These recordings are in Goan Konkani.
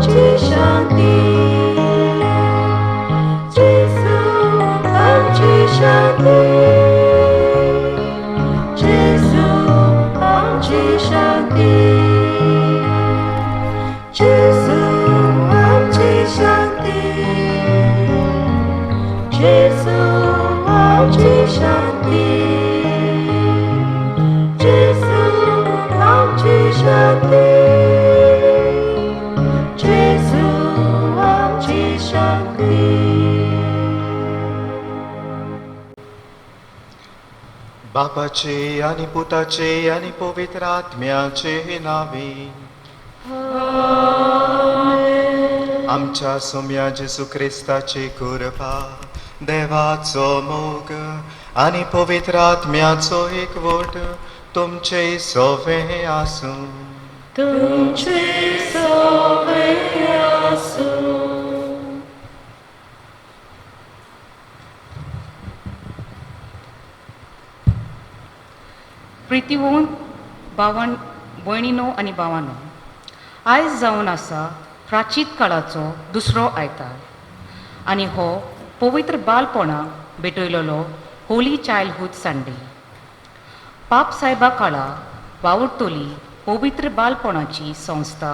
आमची शांती, जेजू आमची शांती, जेजू आमची शांती, जेजू आमची शांती, जेजू आमची शांती, जेजू आमची शांती, जेजू आमची शांती. बापाचे आनी पुताचे आनी पवित्र आत्म्याचे नावे. आमच्या सोम्या जेजू क्रिस्ताची कृपा, देवाचो मोग आनी पवित्र आत्म्याचो एकवट तुमचे सोवे आसूं. तुमचे सोवे आसूं. प्रितीवंत भावन भयणीनो आनी भावानो, आयज जावन आसा प्राचीत काळाचो दुसरो आयतार आनी हो पवित्र बालपणाक भेटयलेलो होली चायल्डहूड संडे. पाप सायबा काळा वावुरतली पवित्र बालपणाची संस्था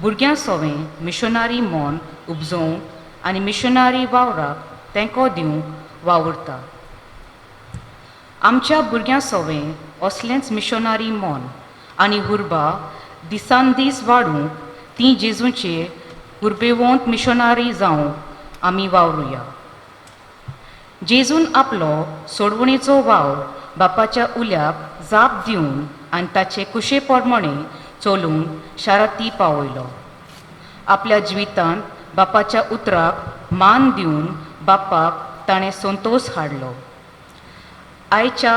भुरग्यां सोवें मिशनारी मन उपजोवंक आनी मिशनारी वावराक तेंको दिवंक वावुरता. आमच्या भुरग्यां सोवें असलेंच मिशनारी मन आनी उर्बा दिसान दीस वाडूंक ती जेजूचे उर्बेवंत मिशनारी जावंक आमी वावरुया. जेजून आपलो सोडवणेचो वावर बापाच्या उल्याक जाप दिवन आनी ताचे कुशे प्रमाणे चलून शाराती पावयलो. आपल्या जिवितांत बापाच्या उतराक मान दिवन बापाक ताणें संतोश हाडलो. आयच्या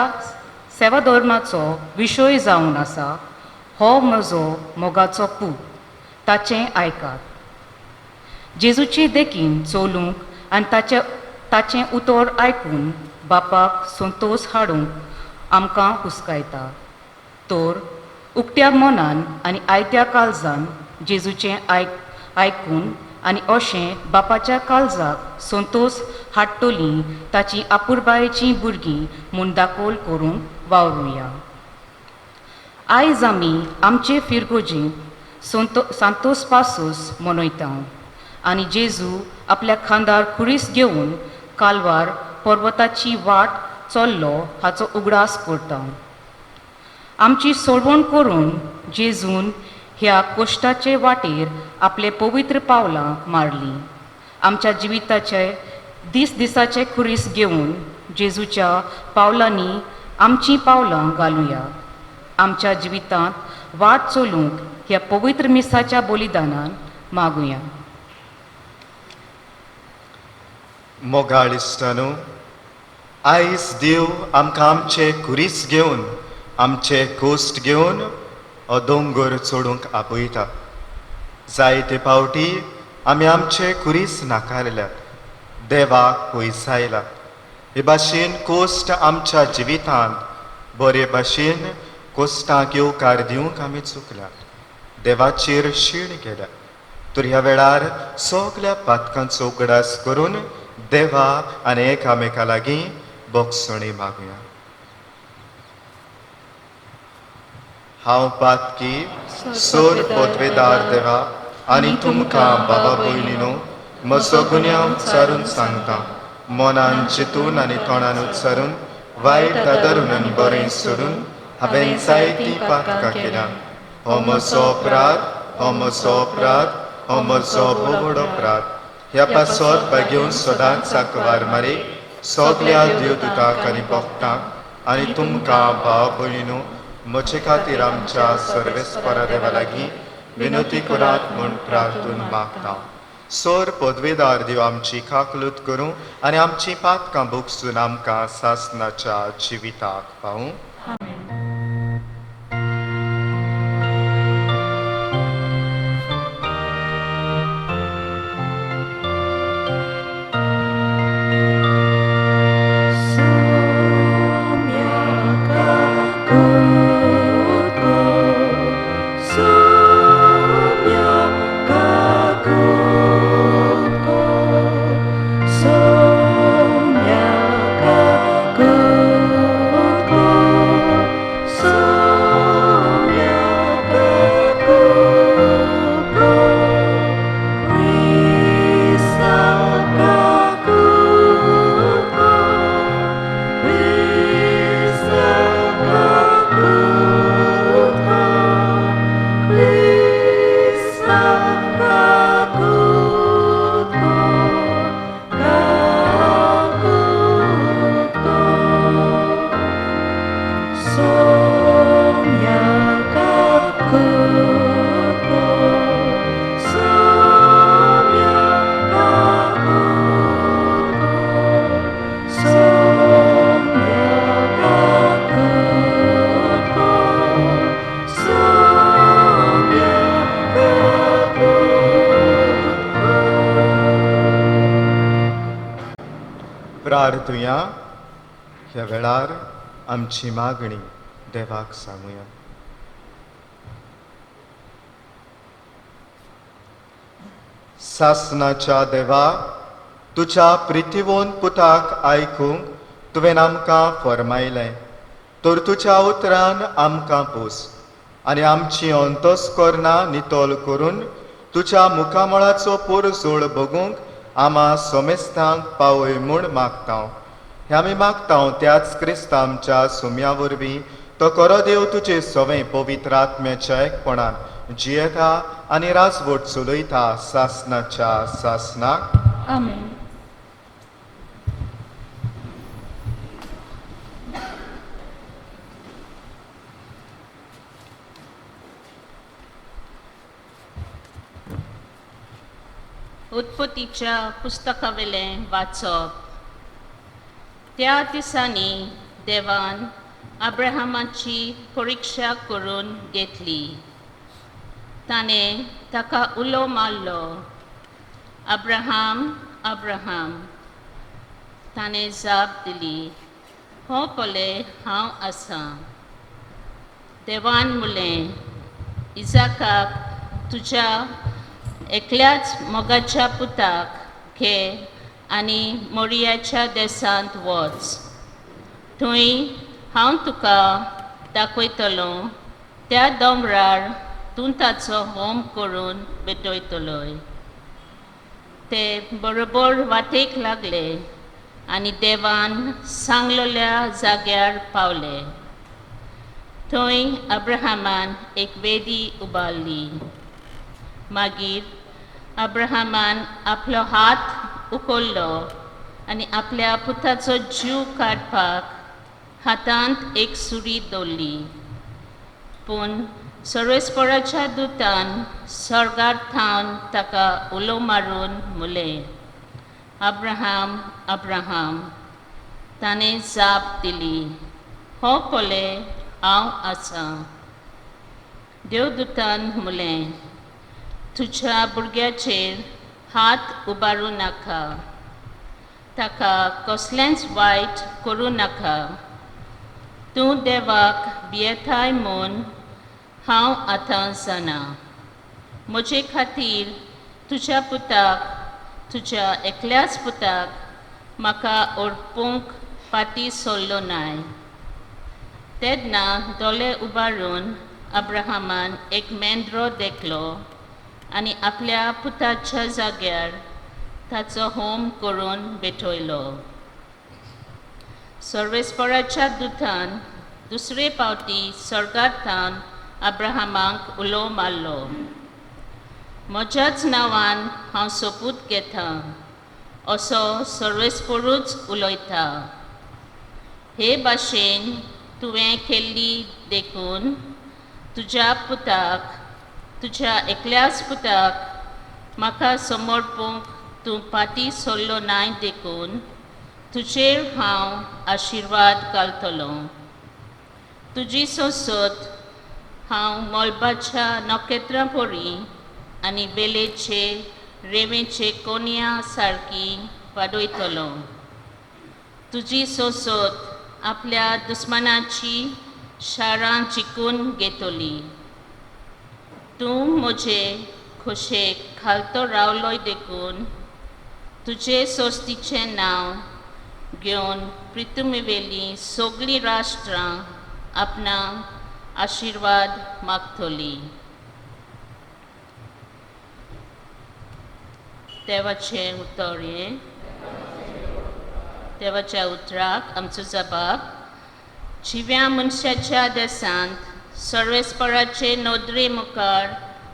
सेवाधर्माचो विशय जावन आसा हो म्हजो मोगाचो पूत, ताचें आयकात. जेजूचे देखीन चलूंक आनी ताचें उतर आयकून बापाक संतोश हाडूंक आमकां हुस्कायता. तर उकत्या मनान आनी आयत्या काळजान जेजूचें आयकून आनी अशें बापाच्या काळजाक संतोश हाडटली ताची आपुरबायेचीं भुरगीं म्हूण दाखोल करूंक वावरुया. आयज आमी आमचे फिरगोजींत सांतोस पासूस मनयता आनी जेजू आपल्या खांदार खुरीस घेवन कालवार पर्वताची वाट चल्लो हाचो उगडास करता. आमची सोडवण करून जेजून ह्या कोश्टाचे वाटेर आपले पवित्र पावलां मारलीं. आमच्या जिविताचे दीस दिसाचे खुरीस घेवन जेजूच्या पावलांनी आमचीं पावलां घालुया. आमच्या जिवितांत वाट चलूंक ह्या पवित्र मिसाच्या बलिदानान मागुया. मोगाळ इश्टानो, आयज देव आमकां आमचे खुरीस घेवन, आमचे कोश्ट घेवन हो दोंगर चडूंक आपयता. जायते फावटी आमी आमचे खुरीस नाकारल्यात, देवाक पयसायला. हे भाशेन कोश्ट आमच्या जिवितांत बरे भाशेन कोश्टाक येवकार दिवंक आमी चुकल्यात, देवाचेर शीण केल्या. तर ह्या वेळार सगल्या पातकांचो उगडास करून देवा आनी एकामेका लागीं बोगसणी मागुया. हांव पातकी सोर पदवेदार देवा आनी तुमकां बाबा भयणीनो म्हजो गुन्यांव उच्चारून सांगता. मनान चिंतून आनी तोंडान उच्चारून, वायट धरून आनी बरें सोडून हांवें जायतीं पातकां केल्या. हो म्हजो अपराध, हो म्हजो अपराध, हो म्हजो भोव अपराध. ह्या पासत भाग्योवन सदांच साकवार मारी सगल्या देवदूतांक आनी भक्तांक आनी तुमकां भाव भयणीनो म्हजे खातीर आमच्या सर्वेस्परा देवा लागीं विनोती करात म्हूण प्रार्थून मागता. सोर पदवेदार देव आमची काकलूत करूं आनी आमची पातकां भोगसून आमकां सासनाच्या जिविताक पावूं. Soumya Kakutko, Soumya Kakutko. काकूत कोर, काकूत कोर. सोम्या काकूत कोर, सोम्या काकूत कोर, सोम्या काकूत कोर, सोम्या काकूत कोर. प्रार्थुया. ह्या वेळार आमची मागणी देवाक सांगुया. सासनाच्या देवा, तुज्या प्रितीवोन पुताक आयकूंक तुवें आमकां फरमायलें, तर तुज्या उतरान आमकां पोस आनी आमची अंतस्करणां नितळ करून तुज्या मुखामळाचो पोरजोळ बगूंक आमा सोमेस्तांक पावय म्हूण मागता. हें आमी मागता त्याच क्रिस्ता आमच्या सुम्या वरवीं. तो खरो देव तुजे सवें पवित्र आत्म्याच्या एकपणान जियेता आनी राजवट चलयता सासनाच्या सासनाक. आमेन. उत्पत्तीच्या पुस्तकावेलें वाचप. त्या दिसांनी देवान अब्राहमाची परिक्षा करून घेतली. ताणें ताका उलो मारलो, अब्राहम, अब्राहम. ताणें जाप दिली, हो पळय हांव आसां. देवान म्हणलें, इजाकाक तुज्या एकल्याच मोगाच्या पुताक घे आनी मोरियाच्या देसांत वच. थंय हांव तुका दाखयतलो त्या दोंगरार तूं ताचो होम करून भेटयतलोय. ते बरोबर वाटेक लागले आनी देवान सांगलेल्या जाग्यार पावले. थंय अब्राहमान एक वेदी उबारली. मागीर अब्राहमान आपलो हात उखल्लो आनी आपल्या पुताचो जीव काडपाक हातांत एक सुरी दवरली. पूण सर्वेस्पराच्या दुतान स्वर्गार थावन ताका उलो मारून म्हणलें, अब्राहम, अब्राहम. ताणें जाप दिली, हो पळय हांव आसां. देवदूतान म्हणलें, तुज्या भुरग्याचेर हात उबारूं नाका, ताका कसलेंच वायट करूं नाका. तूं देवाक भियेताय म्हूण हांव आतां जाणा. म्हजे खातीर तुज्या पुताक, तुज्या एकल्याच पुताक म्हाका अर्पूंक फाटीं सरलो नाय. तेन्ना दोळे उबारून अब्राहमान एक मेंद्रो देखलो आनी आपल्या पुताच्या जाग्यार ताचो होम करून भेटयलो. सर्वेस्पराच्या दुतान दुसरे पावटी स्वर्गार थावन अब्राहमाक उलो मारलो, म्हज्याच नांवान हांव सोपूत घेता, असो सर्वेस्परूच उलयता. हे भाशेन तुवें केल्ली देखून तुज्या पुताक, तुज्या एकल्याच पुताक म्हाका समर्पूंक तूं फाटीं सरलो नाय देखून तुजेर हांव आशिर्वाद घालतलो. तुजी संसद हांव मळबाच्या नखेत्रां परी आनी वेलेचे रेंवेचे कोनया सारकी वाडयतलो. तुजी संसद आपल्या दुस्मानाची शारां जिखून घेतली. तूं म्हजे खोशेक खालतो रावलोय देखून तुजे संस्थेचें नांव घेवन पृथ्वीवेलीं सगळीं राष्ट्रां आपणा आशिर्वाद मागतली. देवाचें उतर हें. देवाच्या उतराक आमचो जबाब. जिव्या मनशाच्या देसांत सर्वेस्पराचे नदरे मुखार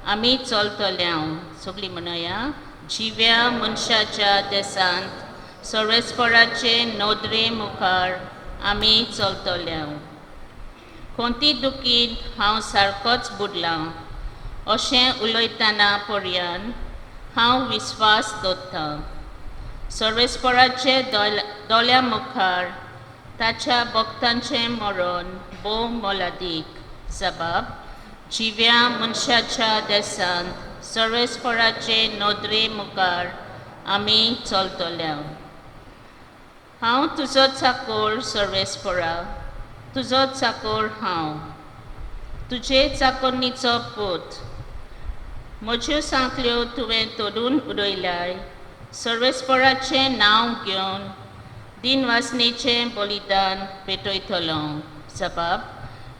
आमी चलतल्यांव. सगळीं म्हणया, जिव्या मनशाच्या देसांत सर्वेस्पराचे नदरे मुखार आमी चलतल्यांव. कोणती दुखीत हांव सारकोच बुडलां अशें उलयतना पर्यान हांव विस्वास दवरतां. सर्वेस्पराचे दोळ्या मुखार ताच्या भक्तांचें मरण भोव मोलादीक. जबाब, जिव्या मनशाच्या देसांत सर्वेस्पराचे नदरे मुखार आमी चलतल्यांव. हांव तुजो चाकोर सर्वेस्परा, तुजो चाकोर हांव, तुजे चाकोरणीचो पूत. म्हज्यो सांखळ्यो तुवें तोडून उडयल्याय. सर्वेस्पराचें नांव घेवन दिनवासनेचें बलिदान पेटयतलो. जबाब,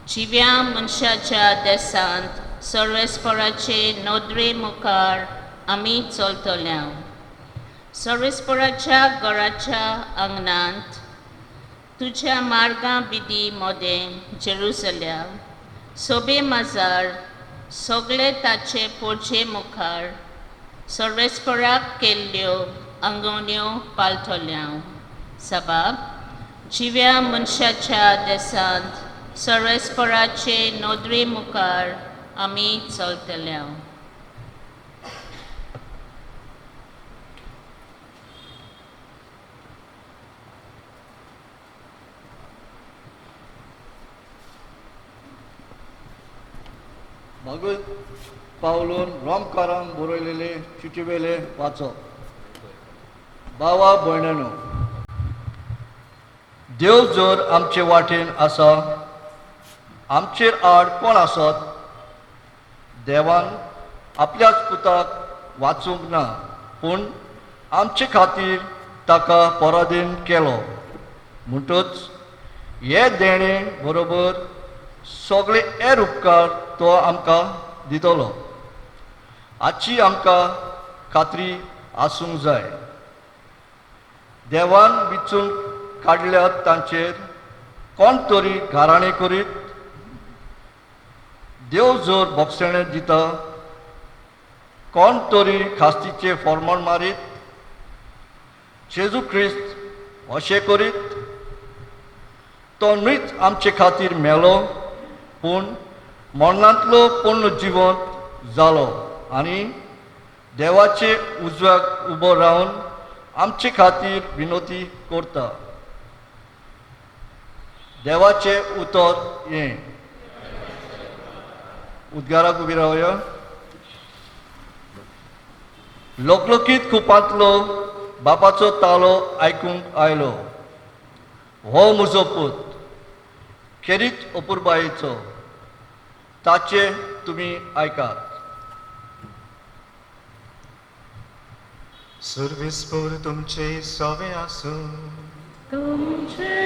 जिव्या मनशाच्या देसांत सर्वेस्पराचे नदरे मुखार आमी चलतल्यांव. सर्वेस्पराच्या घराच्या आंगणांत तुज्या मार्गां विधी मदें जेरुसल्या सोबे माजार सगळे ताचे पोरचे मुखार सर्वेस्पराक केल्ल्यो आंगवण्यो पाळटल्यांव. सबाब, जिव्या मनशाच्या देसांत सर्वेस्पराचे नदरे मुखार आमी चलतल्यांव. भगवत पावलून रोमकारांक बरयलेले चिटीवेले वाचप. बावा भयणानो, देव जर आमचे वाटेन आसा, आमचेर आड कोण आसत? देवान आपल्याच पुताक वाचूंक ना, पूण आमचे खातीर ताका पराधीन केलो. म्हणटच हे देणें बरोबर सगळे हेर उपकार तो आमकां दितलो हाची आमकां खात्री आसूंक जाय. देवान विचून काडल्यात तांचेर कोण तरी गाराणें करीत? देव जर बोगसेणें दिता, कोण तरी खास्तीचें फॉर्मोण मारीत? जेजू क्रिस्त अशें करीत? तो न्हूच आमचे खातीर मेलो, पूण मरणांतलो पूर्ण जिवंत जालो आनी देवाचे उजव्याक उबो रावन आमचे खातीर विनोती करता. देवाचें उतर हें. उद्गाराक उबी रावया. लोकलोकीत कुपांतलो बापाचो तालो आयकूंक आयलो, हो म्हजो पूत खेरीत अपुरबायेचो, ताचे तुमी आयकात. सर्वेस्पर तुमचे सवे आसूं. तुमचे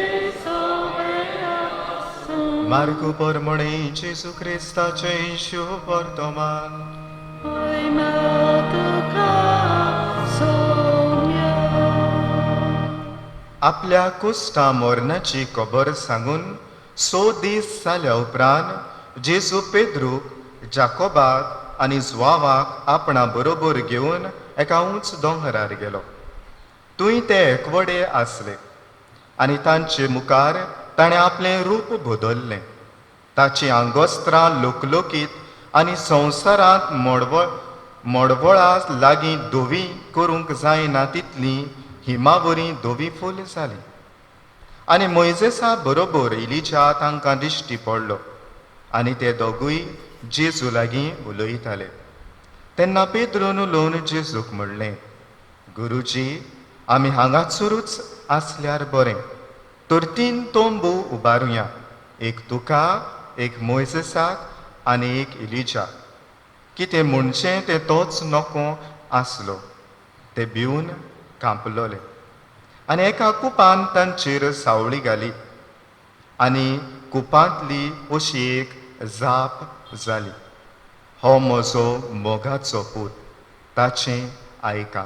सवे आसूं. मार्गू परमणे जेजू क्रिस्ताचें शुभ वर्तमान. महिमा तुका सोम्या. आपल्या कुश्टा मरणाची खबर सांगून 6 दीस जाल्या उपरांत जेजू पेद्रूक, जाकोबाक आनी जुवावाक आपणा बरोबर घेवन एका उंच दोंगरार गेलो. थंय ते एकवडे आसले आनी तांचे मुखार ताणें आपलें रूप बदल्लें. ताचीं आंगोस्त्रां लोकलोकीत आनी संवसारांत मडवळा लागीं धवी करूंक जायना तितली हिमावरी धवी फूल जाली. आनी मोयजेसा बरोबर इलिजा तांकां दिश्टी पडलो आनी ते दोगूय जेजू लागीं उलयताले. तेन्ना पेद्रून उलोवन जेजूक म्हणलें, गुरुजी, आमी हांगासरूच आसल्यार बरें, तर 3 तंबू उबारुया, एक तुका, एक मोयजेसाक आनी एक इलिजा. कितें म्हणचें तें तोच नको आसलो. ते भिवन कांपलोले आनी एका कुपान तांचेर सावळी घाली आनी कुपांतली अशी एक जाप जाली, हो म्हजो मोगाचो पूत, ताचें आयका.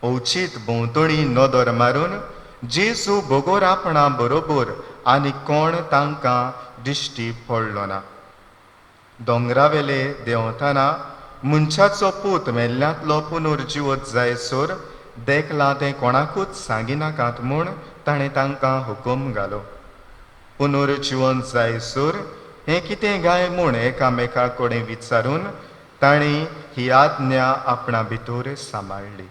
अवचीत भोंवतणी नदर मारून जेजू बगोर आपणा बरोबर आनी कोण तांकां दिश्टी पडलो ना. दोंगरावेले देंवतना मनशाचो पूत मेल्ल्यांतलो पुनर्जिवत जायसर देखलां तें कोणाकूच सांगिनाकात म्हूण ताणें तांकां हुकूम घालो. पुनर्जिवन जायसर हें कितें गाय म्हूण एकामेका कडेन विचारून तांणी ही आज्ञा आपणा भितर सांबाळ्ळी.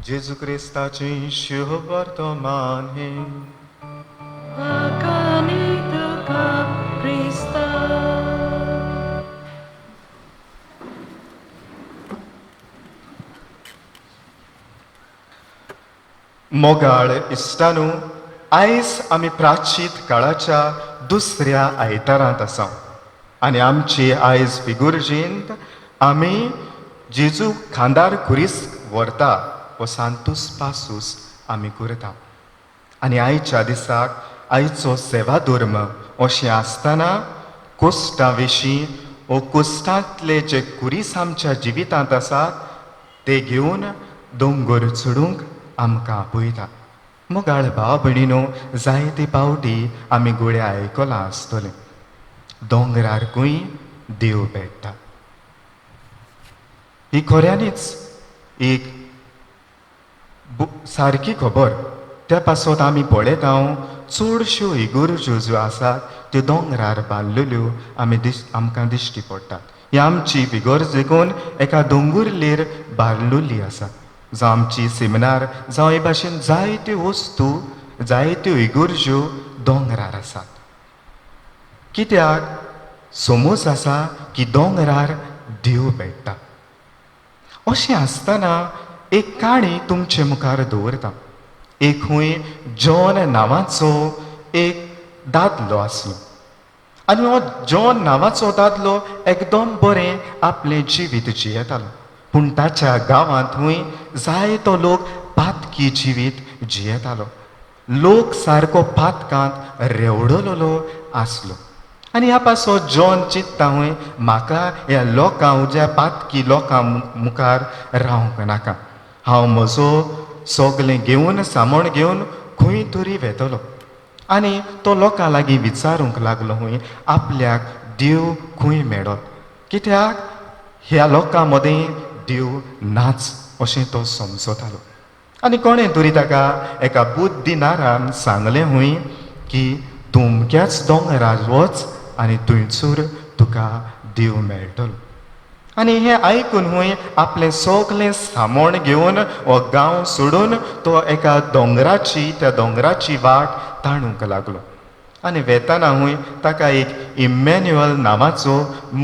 जेजू क्रिस्ताची शुभ वर्तमान हें. वाखाणी तुका क्रिस्ता. मोगाळ इश्टानू, आयज आमी प्राचीत काळाच्या दुसऱ्या आयतारांत आसा आनी आमची आयज फिगुर्जींत आमी जेजू खांदार खुरीस व्हरता हो सांतूस पासूस आमी करता. आनी आयच्या दिसाक आयचो सेवा धर्म अशें आसतना कोश्टां विशीं वो कोश्टांतले जे खुरीस आमच्या जिवितांत आसात ते घेवन दोंगर चडूंक आमकां आपयता. मोगाळ भाव भयणीनो, जायते पावटी आमी गुळे आयकलां आसतलें, दोंगरार खंय देव भेट्टा. ही खऱ्यांनीच एक सारकी खबर. त्या पासत आमी पळयता चडश्यो इगर्ज्यो ज्यो आसात त्यो दोंगरार बांदलेल्यो आमी आमकां दिश्टी पडटात. ही आमची इगर्ज देखून एका दोंगुर्लेर बारलेली आसा. जावं आमची सेमिनार जावं हे भाशेन जायत्यो वस्तू जायत्यो इगर्ज्यो दोंगरार आसात. कित्याक समज आसा की दोंगरार देव भेट्टा. अशें आसतना एक काणी तुमचे मुखार दवरता. एक खंय जॉन नांवाचो एक दादलो आसलो आनी हो जॉन नांवाचो दादलो एकदम बरें आपलें जिवीत जियेतालो. पूण ताच्या गांवांत खंय जायतो लोक पातकी जिवीत जियेतालो. लोक सारको पातकांत रेवडलेलो आसलो. आनी ह्या पासत जॉन चिंत्ता खंय म्हाका ह्या लोकां ज्या पातकी लोकां मुखार रावंक नाका, हांव म्हजो सगलें घेवन सामण घेवन खंय तरी वेतलो. आनी तो लोकां लागीं विचारूंक लागलो खंय आपल्याक देव खंय मेळत, कित्याक ह्या लोकां मदीं देव नाच अशें तो समजतालो. आनी कोणें तरी ताका एका बुद्धिनारान सांगलें खंय की तुमक्याच दोंगरार वच आनी थंयसर तुका देव मेळटलो. आनी हें आयकून खंय आपलें सगलें सामण घेवन हो गांव सोडून तो एका दोंगराची त्या दोंगराची वाट ताणूंक लागलो. आनी वेताना खंय ताका एक इमॅन्युअल नांवाचो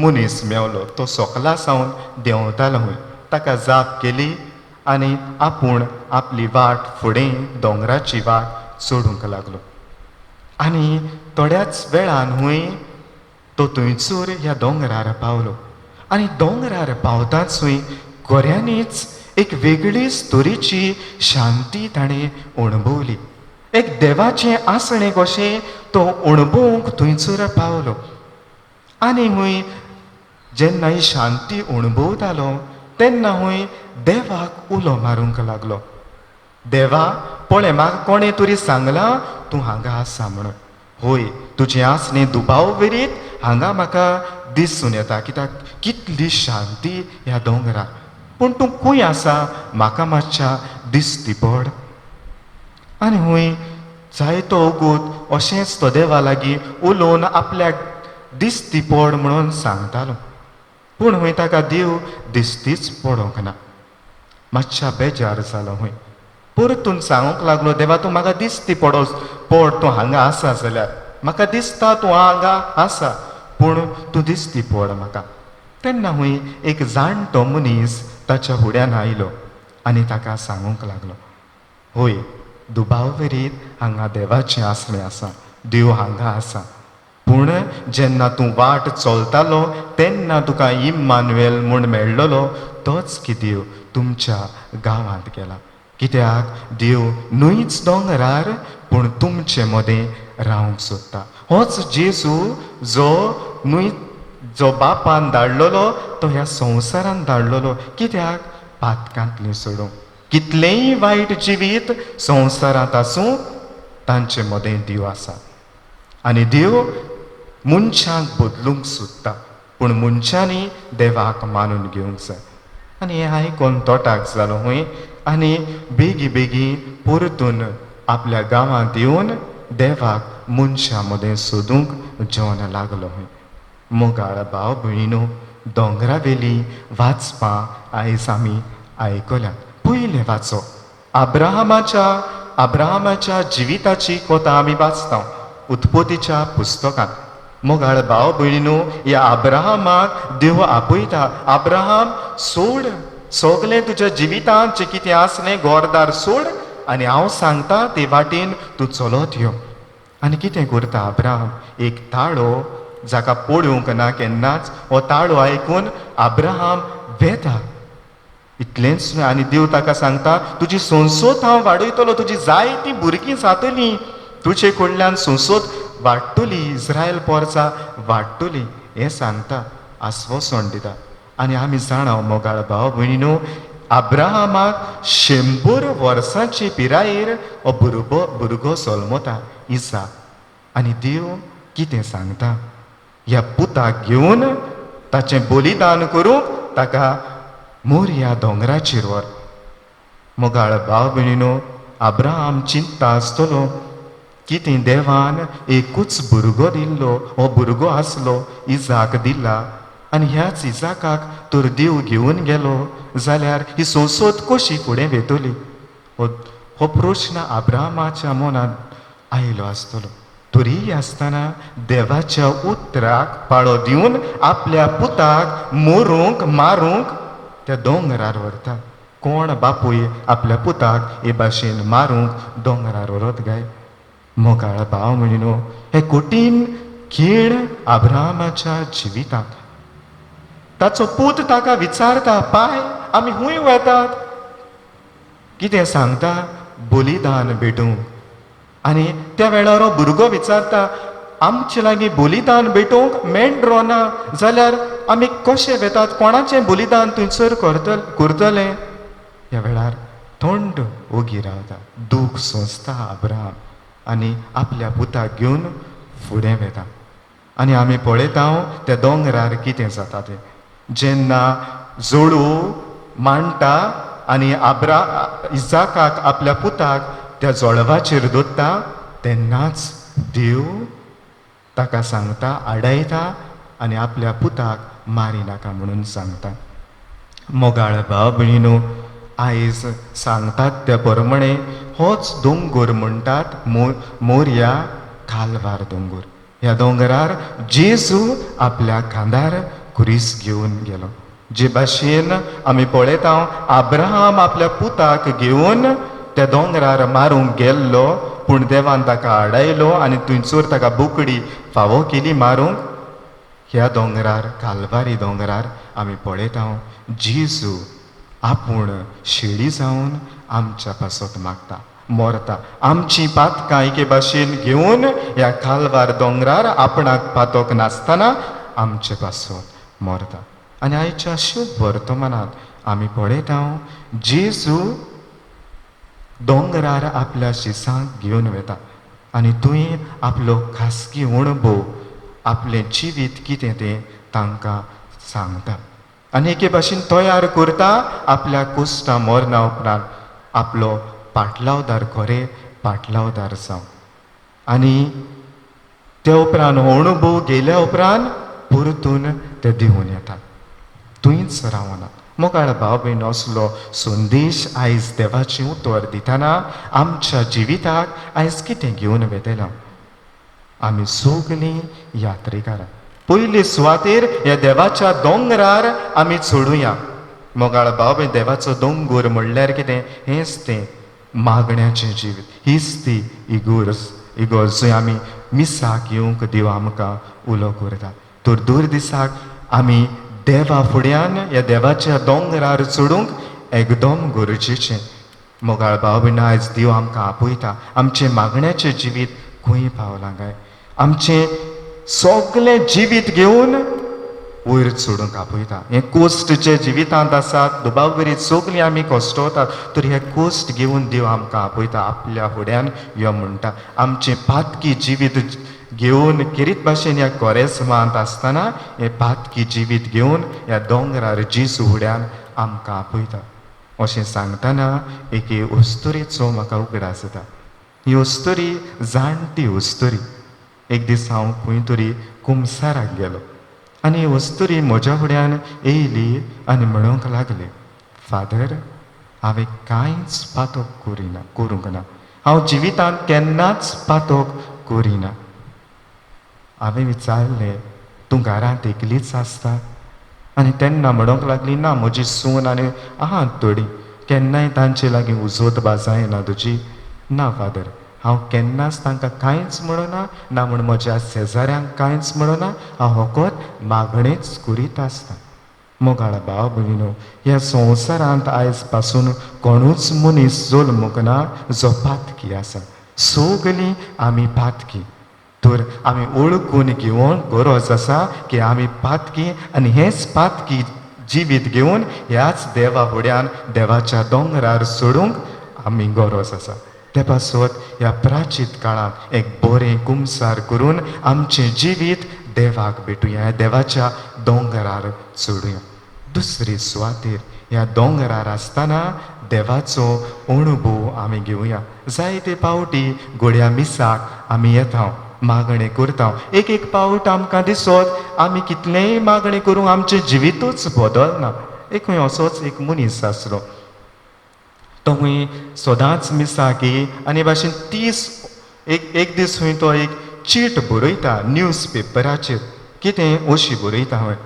मनीस मेवलो. तो सोकला सावन देंवतालो खंय. ताका जाप केली आनी आपूण आपली वाट फुडें दोंगराची वाट चडूंक लागलो. आनी थोड्याच वेळान खंय तो थंयसर ह्या दोंगरार पावलो. आनी दोंगरार पावताच खंय खऱ्यांनीच एक वेगळीच तरेची शांती ताणें अणभवली. एक देवाचें आसणें कशें तो अणभवूंक थंयसर पावलो. आनी खंय जेन्ना ही शांती अणभवतालो तेन्ना खंय देवाक उलो मारूंक लागलो. देवा पळय म्हाका कोणें तरी सांगलां तूं हांगा आसा म्हणून. होय तुजें आसणें दुबाव विरीत हांगा म्हाका दिसून येता, कित्याक कितली शांती ह्या दोंगरार. पूण तूं खंय आसा म्हाका मातशा दिसती पड. आनी खंय जायतो वगत अशेंच तो देवा लागीं उलोवन आपल्याक दिसती पड म्हणून सांगतालो. पूण खंय ताका देव दिसतीच पडोंक ना. मातशा बेजार जालो खंय. परतून सांगूंक लागलो, देवा तूं म्हाका दिसती पड, तूं हांगा आसा जाल्यार म्हाका दिसता तूं हांगा आसा, पूण तूं दिसती पड म्हाका. तेन्ना खंय एक जाणटो मनीस ताच्या फुड्यान आयलो आनी ताका सांगूंक लागलो, होय दुबाव वेरीत हांगा देवाचें आसणें आसा, देव हांगा आसा. पूण जेन्ना तूं वाट चलतालो तेन्ना तुका इम्मानुएल म्हूण मेळ्ळलो तोच की देव तुमच्या गांवांत गेला. कित्याक देव न्हूयच दोंगरार पूण तुमचे मदें रावंक सोदता. होच जेजू जो न्हूय जो बापान धाडलेलो तो ह्या संवसारान धाडलेलो, कित्याक पातकांतली सोडूंक. कितलेंय वायट जिवीत संवसारांत आसूं तांचे मदें देव आसा आनी देव मनशांक बदलूंक सोदता. पूण मनशांनी देवाक मानून घेवंक जाय. आनी हें आयकून तोटाक जालो हूंय आनी बेगी बेगी परतून आपल्या गांवांत येवन देवाक मनशां मदें सोदूंक जेवन लागलो हूंय. मोगाळ भाव भयणीनो, दोंगरावेली वाचपां आयज आमी आयकल्यात. पयलें वाचो अब्राहमाच्या जिविताची कथा आमी वाचता उत्पत्तीच्या पुस्तकांत. मोगाळ भाव भयणीनो, ह्या अब्राहमाक देव आपयता, अब्राहम सोड सगलें तुज्या जिवितांत जें कितें आसलें घरदार सोड आनी हांव सांगता ते वाटेन तूं चलत यो. आनी कितें करता अब्राहम, एक ताळो जाका पळोवंक ना केन्नाच, हो ताळो आयकून अब्राहम वेता. इतलेंच न्हय, आनी देव ताका सांगता तुजी संसद हांव वाडयतलो, तुजी जायतीं भुरगीं जातलीं, तुजे कडल्यान संसद वाडटली, इस्रायल पोरसा वाडटली हें सांगता, आस्वासन दिता. आनी आमी जाणा मोगाळ भाव भयणीनो, अब्राहमाक 100 वर्सांचे पिरायेर हो भुरगो जल्मता इसाक. आनी देव कितें सांगता, ह्या पुताक घेवन ताचें बलिदान करूंक ताका मोरया दोंगराचेर व्हर. मोगाळ भाव भयणीनो, अब्राहम चिंता आसतलो कितें देवान एकूच भुरगो दिल्लो, हो भुरगो आसलो इजाक दिला आनी ह्याच इजाकाक तर देव घेवन गेलो जाल्यार ही संसद कशी फुडें वेतली, हो प्रश्न अब्राहमाच्या मनांत आयलो आसतलो. तरीय आसतना देवाच्या उतराक पाळो दिवन आपल्या पुताक मरूंक मारूंक त्या दोंगरार व्हरता. कोण बापूय आपल्या पुताक हे भाशेन मारूंक दोंगरार व्हरत काय? मोगाळ भाव म्हणिनो, हे कठीण खीण अब्राहमाच्या जिवितांत. ताचो पूत ताका विचारता, पाय आमी खूंय वेतात? कितें सांगता, बलिदान भेटूंक. आनी त्या वेळार हो भुरगो विचारता, आमचे लागीं बलिदान भेटोवंक मेंढरो ना जाल्यार आमी कशें वेतात, कोणाचें बलिदान थंयसर करतले? ह्या वेळार थंड ओगी रावता, दूख सोंसता अब्राहम आनी आपल्या पुताक घेवन फुडें वेता. आनी आमी पळयता त्या दोंगरार कितें जाता तें, जेन्ना जोडू मांडटा आनी इजाकाक आपल्या पुताक त्या जोळवाचेर दवरता तेन्नाच देव ताका सांगता, आडायता आनी आपल्या पुताक मारिनाका म्हणून सांगता. मोगाळ भाव भयणीनो, आयज सांगतात त्या प्रमाणे होच दोंगोर म्हणटात मोरया कालवार दोंगोर. ह्या दोंगरार जेजू आपल्या खांदार खुरीस घेवन गेलो. जे भाशेन आमी पळयता अब्राहम आपल्या पुताक घेवन त्या दोंगरार मारूंक गेल्लो, पूण देवान ताका आडायलो आनी थंयसर ताका बोकडी फावो केली मारूंक. ह्या दोंगरार कालवारी दोंगरार आमी पळयता जेजू आपूण शेळी जावन आमच्या पासत मागता, मरता, आमची पातकां एके भाशेन घेवन ह्या कालवार दोंगरार आपणाक पातक नासतना आमचे पासत मरता. आनी आयच्या शुभ वर्तमानांत आमी पळयता जेजू दोंगरार आपल्या शिसांक घेवन वेता आनी थंय आपलो खासगी अणभव, आपलें जिवीत कितें तें तांकां सांगता आनी एके भाशेन तयार करता आपल्या कुश्टां मरणा उपरांत आपलो पाटलावदार खरे पाटलावदार जावं. आनी त्या उपरांत हो अणभव गेल्या उपरांत परतून ते दिवन येतात, थंयच रावना. मोगाळ भाव भयण, असलो संदेश आयज देवाचें उतर दितना आमच्या जिविताक आयज कितें घेवन वेतलो? आमी सगलीं यात्रेकारां पयले सुवातेर ह्या देवाच्या दोंगरार आमी चडुया. मोगाळ भाव भयण, देवाचो दोंगोर म्हणल्यार कितें? हेंच तें मागण्याचें जिवीत, हीच ती इगोर्ज, इगोर्ज जंय आमी मिसाक येवंक देव आमकां उलो करता. तर दर दिसाक आमी देवा फुड्यान ह्या देवाच्या दोंगरार चडूंक एकदम गरजेचें. मोगाळ भाव भयण, आयज देव आमकां आपयता, आमचें मागण्याचें जिवीत खंय पावलां काय? आमचें सगलें जिवीत घेवन वयर चडूंक आपयता. हें कोश्ट जे जिवितांत आसात दुबावरी सगलीं आमी कश्टवतात, तर हे कोश्ट घेवन देव आमकां आपयता, आपल्या फुड्यान यो म्हणटा. आमचें पातकी जिवीत घेवन खेरीत भाशेन ह्या कोरेस्मांत आसतना हें पातकी जिवीत घेवन ह्या दोंगरार जेजू फुड्यान आमकां आपयता. अशें सांगतना एके अस्तुरेचो म्हाका उगडास जाता. ही अस्तुरी जाणटी अस्तुरी. एक दीस हांव खंय तरी कुमसाराक गेलो आनी अस्तुरी म्हज्या फुड्यान येयली आनी म्हणूंक लागली, फादर, हांवें कांयच पातक करूंक ना, हांव जिवितांत केन्नाच पातक करिना. हांवें विचारलें, तूं घरांत एकलीच आसता? आनी तेन्ना म्हणूंक लागली, ना, म्हजी सून आनी आहा थोडी, केन्नाय तांचे लागीं उजोत बा जायना तुजी. ना फादर, हांव केन्नाच तांकां कांयच म्हणना, ना म्हूण म्हज्या शेजाऱ्यांक कांयच म्हणना, हांव फकत मागणेच करीत आसता. मोगाळ भाव भयणीनो, ह्या संवसारांत आयज पासून कोणूच मनीस जल्मूंक ना जो पातकी आसा. सगलीं आमी पातकी. तर आमी ओळखून घेवन गरज आसा की आमी पातकी आनी हेंच पातकी जिवीत घेवन ह्याच देवा फुड्यान देवाच्या दोंगरार सोडूंक आमी गरज आसा. ते पासत ह्या प्राचीत काळांत एक बरें कुमसार करून आमचें जिवीत देवाक भेटुया, देवाच्या दोंगरार चडुया. दुसरी सुवातेर ह्या दोंगरार आसतना देवाचो अणभव आमी घेवया. जायते पावटी घोड्या मिसाक आमी येता, मागणें करता. एक एक पावट आमकां दिसत आमी कितलेंय मागणें करूं आमचें जिवितूच बदलना. एक खंय असोच एक मनीस आसलो, तो खंय सदांच मिसाक येई आनी भाशेन 30 एक दीस खंय तो एक चीट बरयता न्यूज पेपराचेर. कितें अशी बरयता खंय,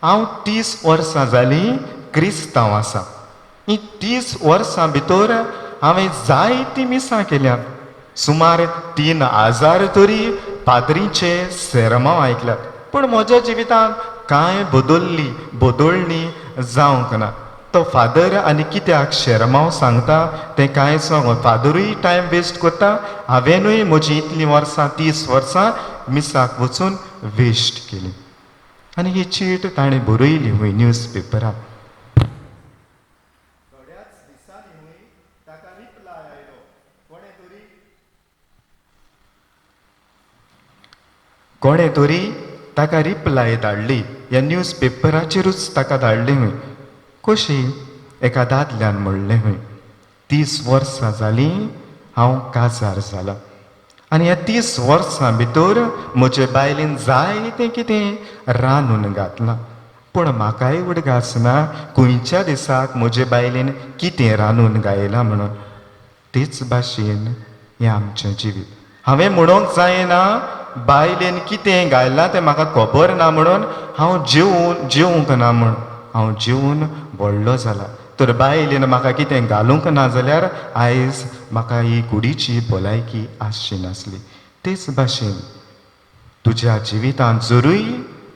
हांव 30 वर्सां जालीं क्रिस्तांव आसा, ही 30 वर्सां भितर हांवें जायतीं मिसां केल्यात, सुमार 3000 तरी पाद्रीचे सेरमांव आयकल्यात, पूण म्हज्या जिवितांत कांय बदलणी जावंक ना. तो फादर आनी कित्याक शेरमांव सांगता तें कांय सांगो, फादरूय टायम वेस्ट करता, हांवेनूय म्हजी इतलीं वर्सां 30 वर्सां मिसाक वचून वेस्ट केली. आनी ही चीट ताणें बरयली हूंय न्यूज पेपरार. थोड्याच दिसांनी हूंय ताका रिप्लाय आयलो, कोणें तरी ताका रिप्लाय धाडली, ह्या न्यूज पेपराचेरूच ताका धाडली हूंय. कशी एका दादल्यान म्हणलें हूंय, 30 वर्सां जालीं हांव काजार जाला आनी ह्या 30 वर्सां भितर म्हजे बायलेन जायतें कितें रांदून घातलां, पूण म्हाकाय उडगास ना खंयच्या दिसाक म्हजे बायलेन कितें रांदून गायलां म्हणून. तेच भाशेन हें आमचें जिवीत. हांवें म्हणूंक जायना बायलेन कितें गायलां तें म्हाका खबर ना म्हणून हांव जेवंक ना म्हूण, हांव जेवन व्हडलो जाला. तर बायलेन म्हाका कितें घालूंक ना जाल्यार आयज म्हाका ही कुडीची भलायकी आसची नासली. तेच भाशेन तुज्या जिवितांत जरूय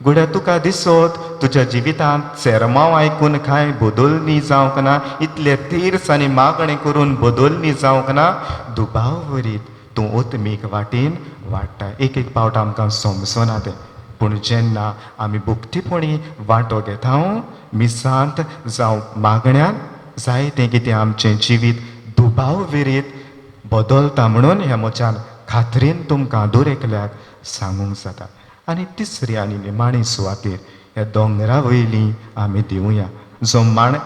घोड्या तुका दिसत तुज्या जिवितांत सेरमांव आयकून कांय बदलणी जावंक ना, इतले तीर्स आनी मागणें करून बदलणी जावंक ना, दुबाव वरीत तूं ओतमीक वाटेन वाडटा. एक एक पावट आमकां समजना तें, पूण जेन्ना आमी भक्तीपणी वांटो घेता मिसांत जावं मागण्यांत, जायतें कितें आमचें जिवीत दुबाव विरीत बदलता म्हणून ह्या म्हज्यान खात्रीन तुमकां दर एकल्याक सांगूंक जाता. आनी तिसरी आनी निमाणी सुवातेर ह्या दोंगरा वयली आमी देवया. जो माण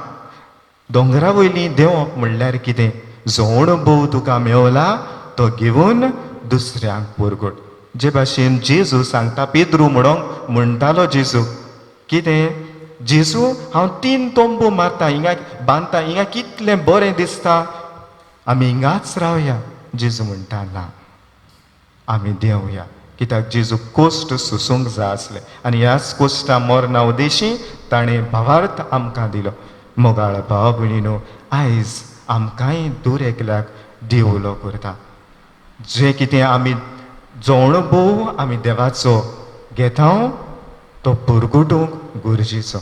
दोंगरा वयली देंवप म्हणल्यार कितें, जो अणभव तुका मेवला तो घेवन दुसऱ्यांक परगट. जे भाशेन जेजू सांगता, पेद्रू म्हणोंक म्हणटालो जेजू कितें, जेजू हांव 3 तंबू मारता, हिंगा बांदता, हिंगा कितलें बरें दिसता, आमी हिंगाच रावया. जेजू म्हणटा ना, आमी देंवया. कित्याक जेजू कोश्ट सोसूंक जाय आसलें आनी ह्याच कोश्टा मरणा उदेशी ताणें भावार्थ आमकां दिलो. मोगाळ भाव भयणीनो, आयज आमकांय दर एकल्याक देवलो करता. जें कितें आमी जो अणभव आमी देवाचो घेता तो परगटूंक गरजेचो,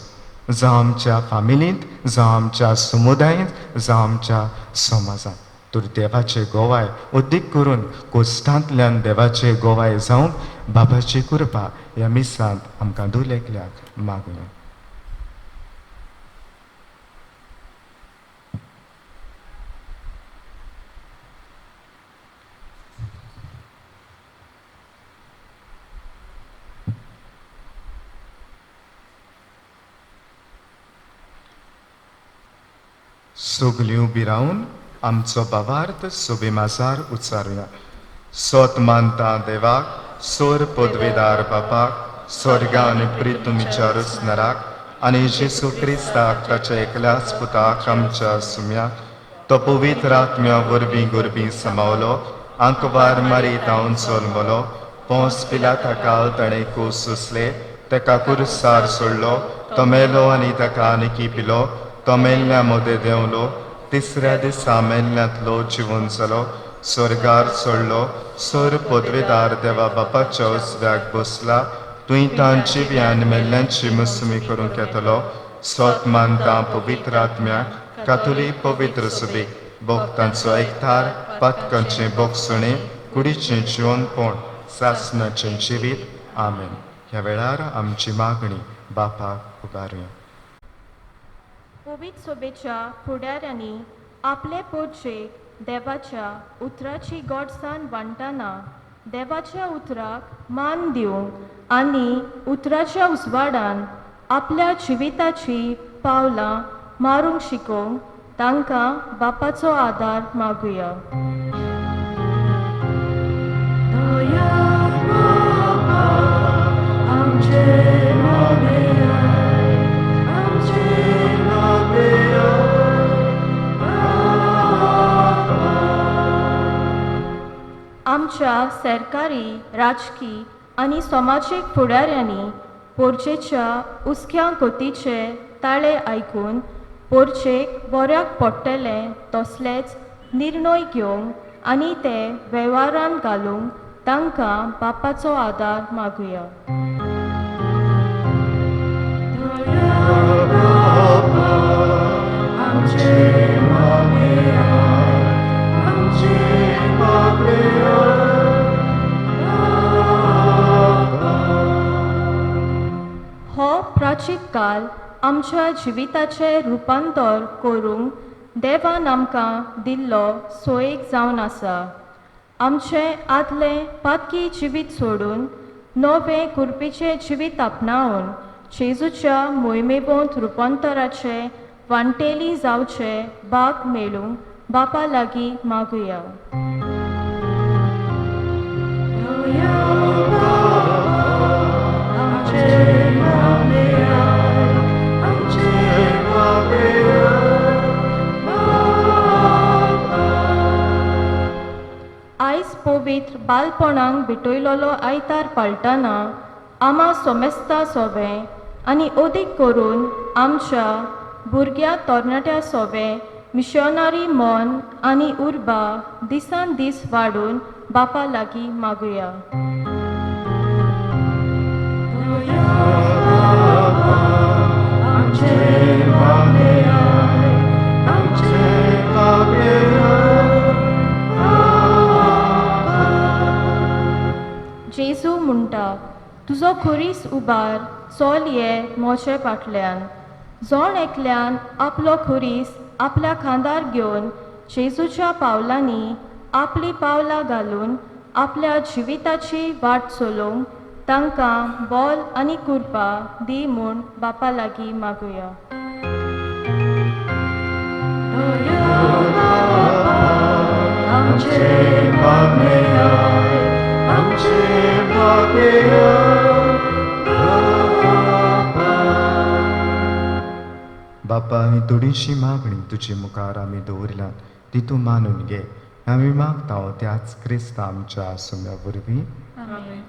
जावं आमच्या फामिलींत, जावं आमच्या समुदायांत, जावं आमच्या समाजांत. तर देवाचे गोवाय अदीक करून कोश्टांतल्यान देवाचे गोवाय जावंक बाबाची कृपा ह्या मिसांत आमकां दर एकल्याक मागुया. सगल्यो उबी रावन आमचो भावार्थ सोबे माजार उच्चारुया. सोत मानता देवाक, सोर पदवेदार बापाक, स्वर्गा आनी प्रितुमीच्या रचणाराक आनी जेजू क्रिस्ताक ताच्या एकल्याच पुताक आमच्या सुम्याक, तो पवित्र आत्म्या वरवीं गोरबी समावलो, आंकवार मारी तावन जल्मलो, पोंस पिलाता काल ताणें कूस सोंसले, ताका कुरसार सोडलो, तो मेलो आनी ताका आनीकी पिलो, तो मेल्ल्या मदें देंवलो, तिसऱ्या दिसा मेल्ल्यांतलो जिवन जालो, स्वर्गार चडलो, सोर पदवेदार देवा बापाच्या उजव्याक बसला, तुंय तांची आनी मेल्ल्यांची मुसमी करूंक येतलो. सोत मानता पवित्र आत्म्याक, कातोलीक पवित्र सुबीक, भक्तांचो एकठार, पातकांचें बोगसणें, कुडीचें जिवनपण, सासणाचें जिवीत. आमेन. ह्या वेळार आमची मागणी बापाक उबारुया. पवित्र सोबेच्या फुडाऱ्यांनी आपले पोरचेक देवाच्या उतराची गोडसाण वांट्टना देवाच्या उतराक मान दिवंक आनी उतराच्या उजवाडान आपल्या जिविताची पावलां मारूंक शिकोवंक तांकां बापाचो आदार मागुया. दया बाबा आमचेर मागया, आमचेर मागया बाबा. आमच्या सरकारी, राजकी आनी समाजीक फुडाऱ्यांनी पोरचेच्या हुस्क्या कोतीचे ताळे आयकून पोरचेक बऱ्याक पडटलें तसलेच निर्णय घेवंक आनी ते वेव्हारान घालूंक तांकां बापाचो आदार मागुया. दया बाबा आमचेर मागया, आमचेर मागया बाबा. हो प्राचीन काल आमच्या जिविताचें रुपांतर करूंक देवान आमकां दिल्लो सोयेक जावन आसा. आमचें आदलें पातकी जिवीत सोडून नवें कुरपीचें जिवीत आपणावन जेजूच्या मोहिमेबोंत रुपांतराचे वांटेली जावचे भाग मेळूंक बापा लागीं मागुया. दया बाबा आमचेर मागया, आमचेर मागया बाबा. आयज पवित्र बालपणाक भेटयलोलो आयतार पाळटना आमा सोमेस्ता सोबें आनी अदीक करून आमच्या भुरग्या तरणाट्या सोबें मिशनरी मन आनी उर्बा दिसान दीस वाडून बापा लागीं मागुया. दया बाबा आमचेर मागया, आमचेर मागया बाबा. जेजू म्हणटा, तुजो खुरीस उबार, चल ये म्हजे फाटल्यान. जण एकल्यान आपलो खुरीस आपल्या खांदार घेवन जेजूच्या पावलांनी आपलीं पावलां घालून आपल्या जिविताची वाट चलोवंक तांकां बल आनी कृपा दी म्हूण बापा लागीं मागुया. दया बाबा आमचेर मागया, आमचेर मागया बाबा. बापा, ही थोडीशी मागणी तुजे मुखार आमी दवरल्या ती तूं मानून घे. आमी मागता त्याच क्रिस्ता आमच्या सुम्या वरवीं. आमेन.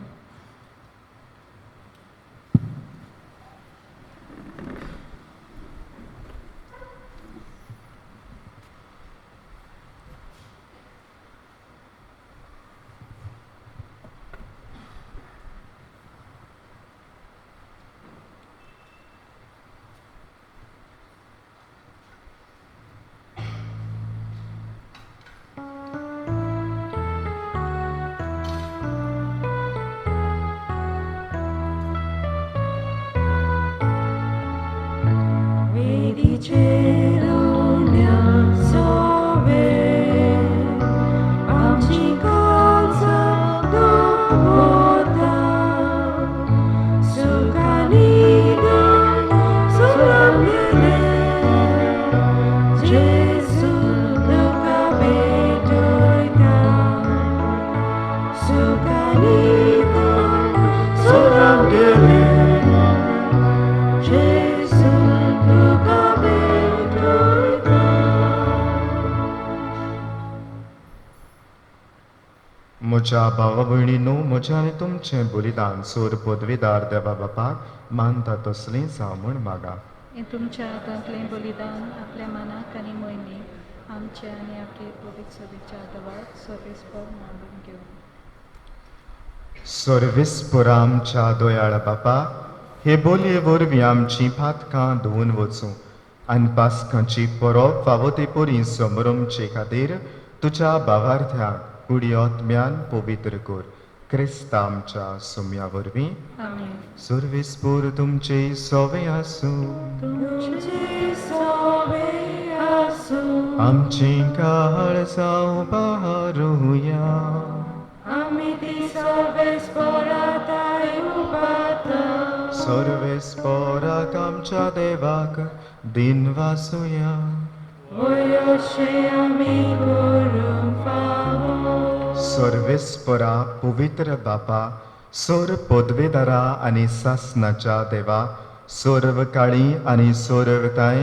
म्हज्या भावा भयणीनो, म्हजें आनी तुमचें बलिदान सोर पदवीदार देवा बापाक मानता तसलें जावं म्हूण मागा. हें तुमच्या हातांतलें बलिदान आपल्या मनाक आनी मोहिमेक आमचे आनी आपले पवित्र सभेच्या देवाक सर्वेस्पर मानून घेवं. सर्वेस्पर आमच्या दयाळ बापा, हे बोलये वरवीं आमचीं पातकां धुवून वचूं आनी पासकांची परब फावो ते परी समरमचे खातीर तुज्या भावार्थ्याक कुडी आत्म्यान पवित्र कर, क्रिस्ता आमच्या सुम्या वरवीं. आमेन. सर्वेस्पर तुमचे सोवे आसूं. तुमचे सोवे आसूं. आमची काळजां उबारुया. आमी ती सर्वेस्पराताय उबारता. सर्वेस्पराक आमच्या देवाक दिन वासुया. वय अशें आमी करूंक फावो. सर्वेस्परा पवित्र बापा, सोर पदवेदारा आनी सासनाच्या देवा, सर्व काळी आनी सर्वताय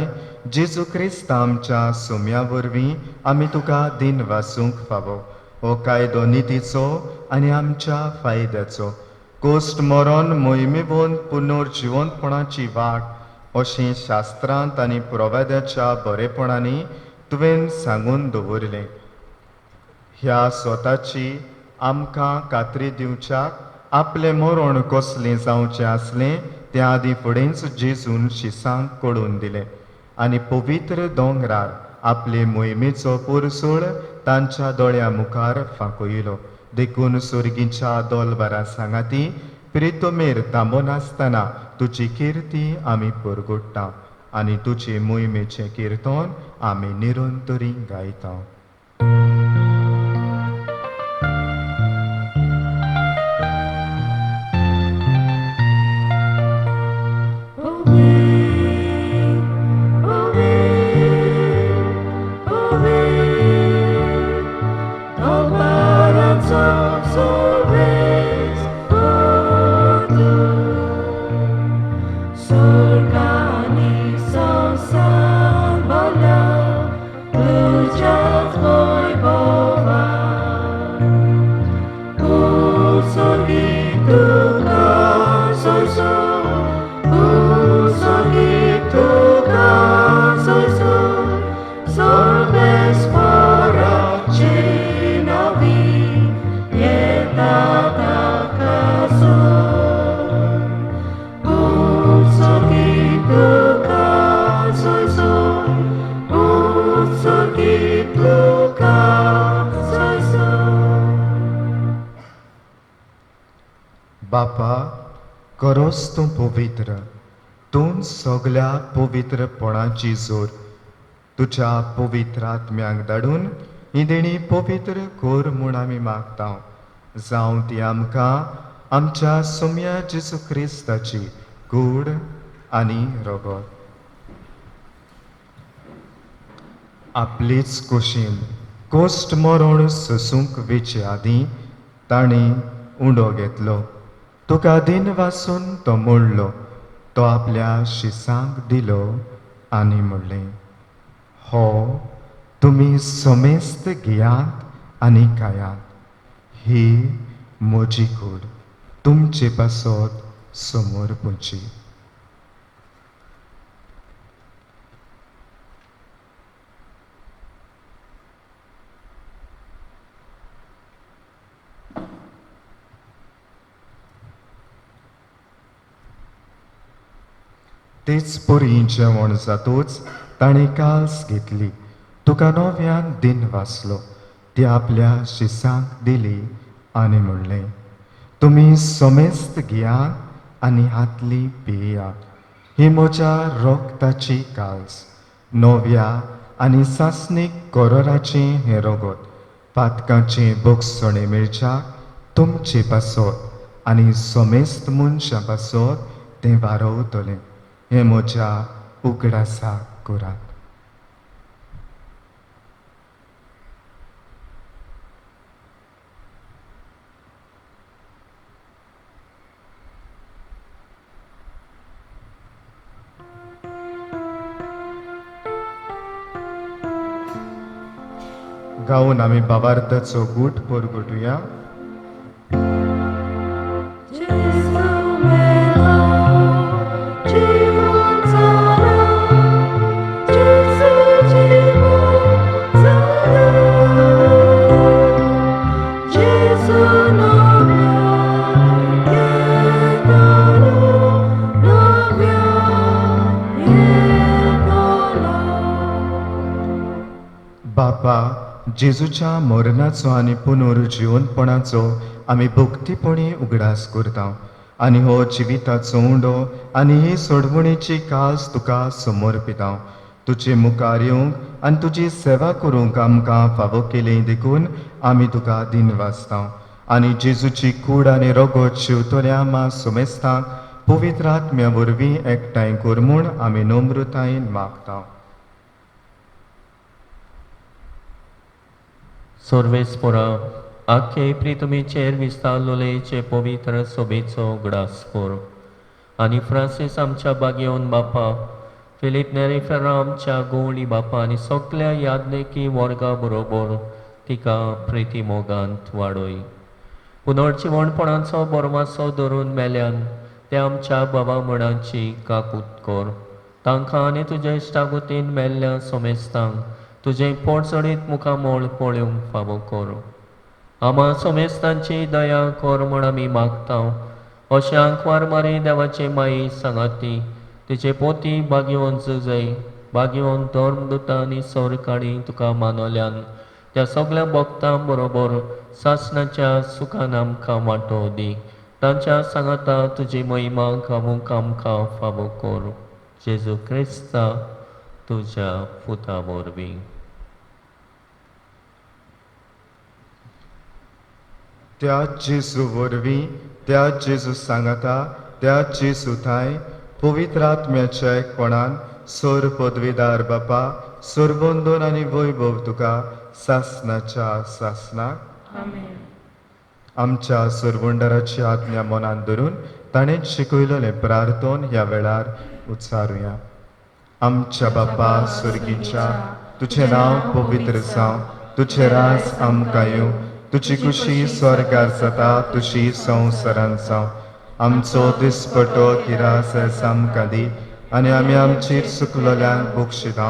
जेजू क्रिस्त आमच्या सुम्या वरवीं आमी तुका दिन वासूंक फावो. हो कायदो नितीचो आनी आमच्या फायद्याचो. कोश्ट मरण मोहिमेवन पुनर्जिवंतपणाची वाट अशें शास्त्रांत आनी प्रवाद्याच्या बरेपणांनी तुवें सांगून दवरलें. ह्या स्वताची आमकां खात्री दिवच्याक आपलें मरण कसलें जावचें आसलें त्या आदीं फुडेंच जेजून शिसांक कळून दिलें आनी पवित्र दोंगरार आपले मोहिमेचो पुरसूळ तांच्या दोळ्या मुखार फांकयलो. देखून सुर्गीच्या दोलबारा सांगाती प्रितोमेर थांबनासतना तुजी किर्ती आमी परगोडटा आनी तुजे मोहिमेचें किर्तन आमी निरंतरी गायता. बापा, करोस तूं पवित्र, तूं सगल्या पवित्रपणाची जोर. तुज्या पवित्र आत्म्यांक धाडून ही देणी पवित्र कर म्हूण आमी मागता. जावं ती आमकां आमच्या सोम्या जेजू क्रिस्ताची कूड आनी रगत. आपलेच कुशीन कोश्ट मरण सोसूंक वेचे आदीं ताणें उंडो घेतलो. तुका दिन वासून तो मोडलो, तो आपल्या शिसांक दिलो आनी म्हणलें, हो तुमी समेस्त घेयात आनी खायात, ही म्हजी कूड तुमचे पासत समर्पची. तेच परी जेवण जातूच ताणें काल्स घेतली, तुका नव्यान दिन वाचलो, ती आपल्या शिसांक दिली आनी म्हणलें, तुमी समेस्त घेयात आनी हातली पियात, ही म्हज्या रगताची काल्स, नव्या आनी सासणीक करोराचें हें रगत, पातकाचें बोगसणें मेळच्याक तुमचे पासत आनी समेस्त मनशां पासत तें वारवतलें. हें म्हज्या उगडासाक करात. गावन आमी बाबार्थाचो गूट परगटुया. बापा, जेजूच्या मरणाचो आनी पुनर्जिवनपणाचो आमी भक्तीपणी उगडास करता आनी हो जिविताचो उंडो आनी ही सोडवणेची कास तुका समर्पिता. तुजे मुखार येवंक आनी तुजी सेवा करूंक आमकां फावो केली देखून आमी तुका दिनवासता. आनी जेजूची कूड आनी रगत शिंवतल्या मा सोमेस्तांक पवित्र आत्म्या वरवीं एकठांय कर म्हूण आमी नम्रतायेन मागता. सर्वेस्पोरा आखे प्रितुमीचेर विस्तारलोलेचे पवित्र सोबेचो उगडास कर आनी फ्रांसीस आमच्या बागेवन बापा, फिलीप नेरी फेर्रा आमच्या गवळी बापा आनी सगल्या यादनेकी वर्गा बरोबर तिका प्रिती मोगांत वाडय. पुनर्जिवणपणाचो बोरमासो धरून मेल्यान ते आमच्या बाबा म्हणाची काकूत कर. तांकां आनी तुज्या इश्टागुतीन मेल्ल्या सोमेस्तांक तुजें पोटचडीत मुखामळ पळोवंक फावो कर. आमा सोमेस्तांची दया कर म्हण आमी मागता. अशें आंकवार मारी देवाचे माई सांगाती तिचे पोती बागेवन जुजय बागेवन धर्मदुतां आनी सरकाळी तुका मानवल्यान त्या सगल्या भक्तां बरोबर सासणाच्या सुखान आमकां वांटो दी. तांच्या सांगाता तुजी महिमा गावूंक आमकां फावो कर. जेजू क्रिस्ता तुज्या पुता वरवीं. त्या जेजू वरवीं, त्या जेजू सांगाता, त्या जेजू थांय पवित्र आत्म्याच्या एकपणान सोर पदवीदार बापा, सोरबंदोन आनी वैभव तुका सासनाच्या सासनाक. आमेन. आमच्या सोरबंडाराची आज्ञा मनान धरून ताणें शिकयलेलें प्रार्थन ह्या वेळार उच्चारुया. आमच्या बापा स्वर्गीच्या, तुजें नांव पवित्र जावं, तुजें राज आमकां येवं, तुजी खुशी स्वर्गार जाता तुजी संवसारान जावं. आमचो दिसपटो किरास आमकां दी आनी आमी आमचेर चुकलोल्यांक बक्षिता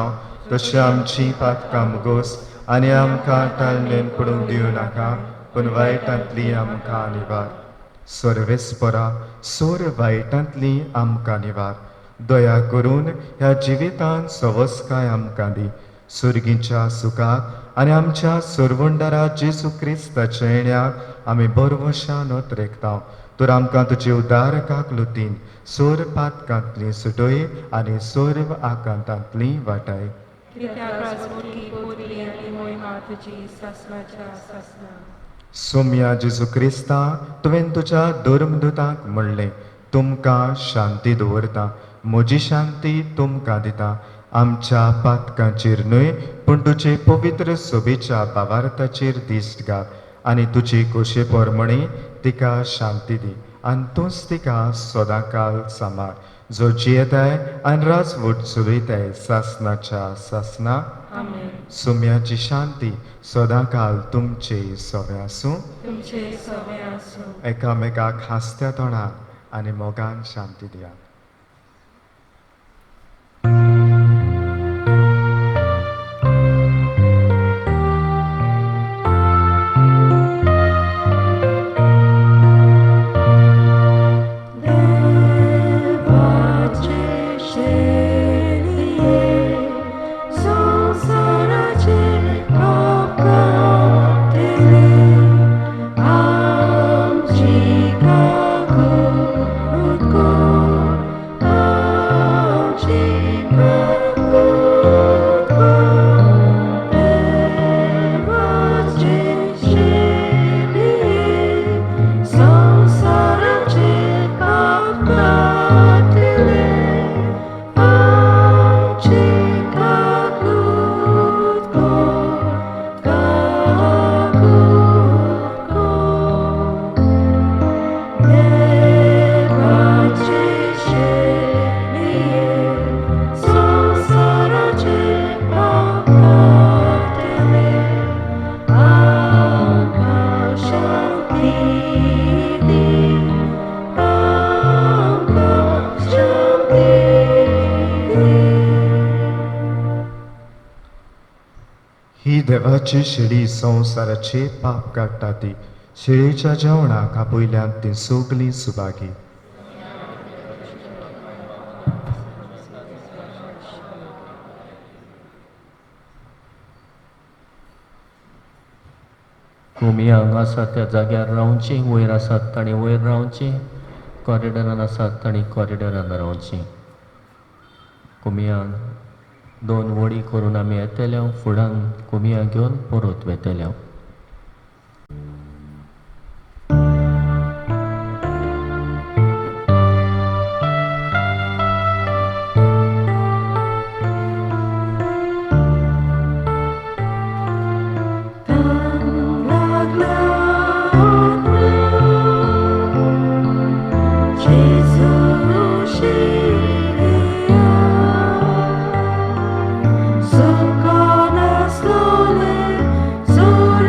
तशी आमची पातकां मुगोस आनी आमकां टाळणेन पडूंक दिवं नाका, पूण वायटांतली आमकां निवार. सर्वेस्परा सोर वायटांतली आमकां निवार. दया करून ह्या जिवितांत सवस्काय आमकां दी. सुर्गीच्या सुखाक आनी आमच्या सोरवंडारा जेजू क्रिस्ताच्या येण्याक आमी बरवशान अत्रेकता. तर आमकां तुजे उदारकाक लुतीन सोर पातकांतली सुटय आनी सोर आकांतांतली वाटाय. सोम्या जेजू क्रिस्ता, तुवें तुज्या धर्मदुतांक म्हणलें, तुमकां शांती दवरता, म्हजी शांती तुमकां दिता. आमच्या पातकांचेर न्हय पूण तुजे पवित्र सोबेच्या भावार्थाचेर दिश्ट घाल आनी तुजी खोशे प्रमाणे तिका शांती दी आनी तूंच तिका सदांकाल सांबाळ, जो जियेताय आनी राजवट चलयताय सासनाच्या सासना. सुम्याची शांती सदांकाल तुमचे सवे आसूं. एकामेकाक हांसत्या तोंडान आनी मोगान शांती दियात. देवाची शेळी संवसाराचे पाप काडटा ती शेळीच्या जेवणाक आपयल्यान ती सगळीं सुभागी. कुमियांक आसा त्या जाग्यार रावची, वयर आसात तांणी वयर रावची, कॉरिडरान आसात तांणी कॉरिडरान रावची. कुमियान दोन वडी करून आमी येतले, फुडान कुमिया घेवन परत वेतले. So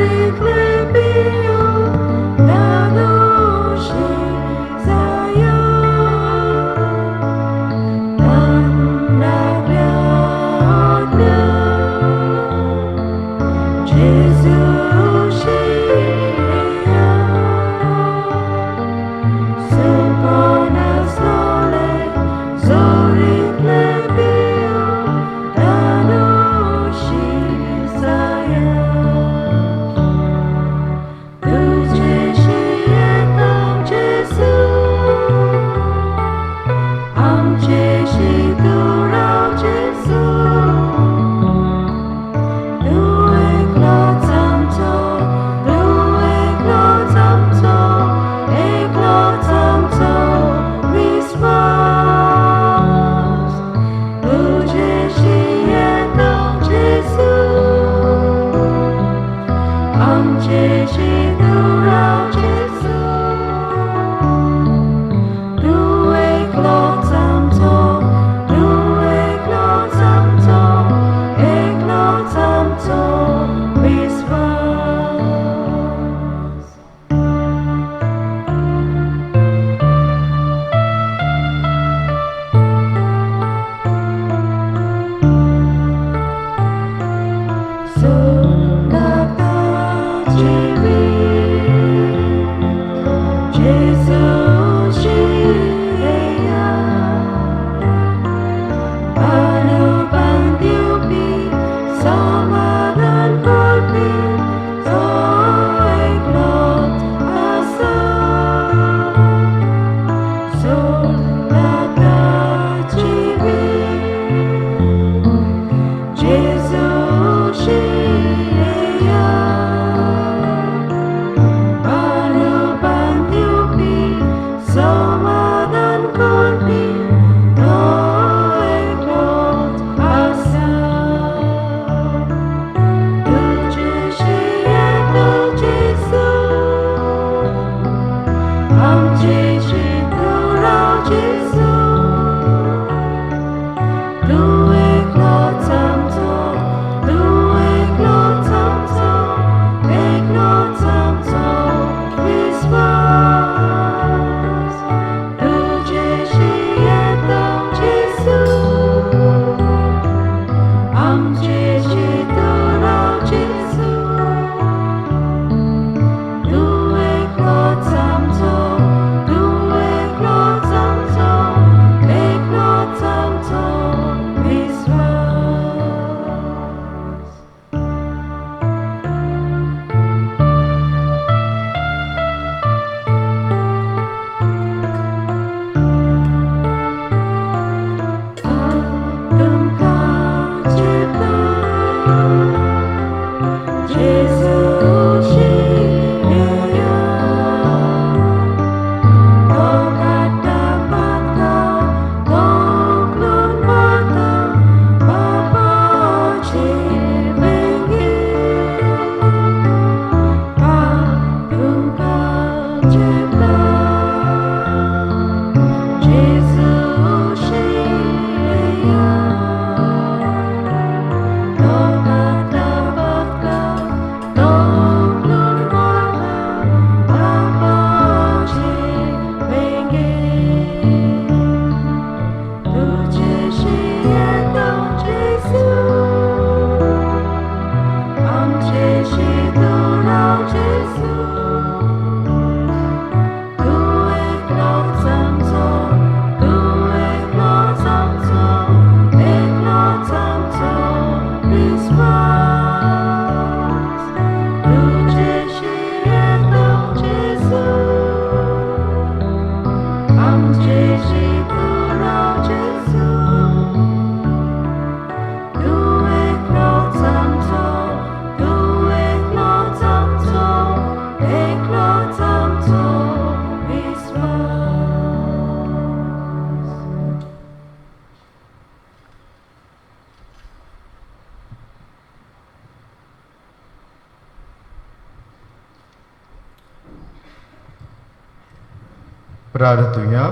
प्रार्थुया.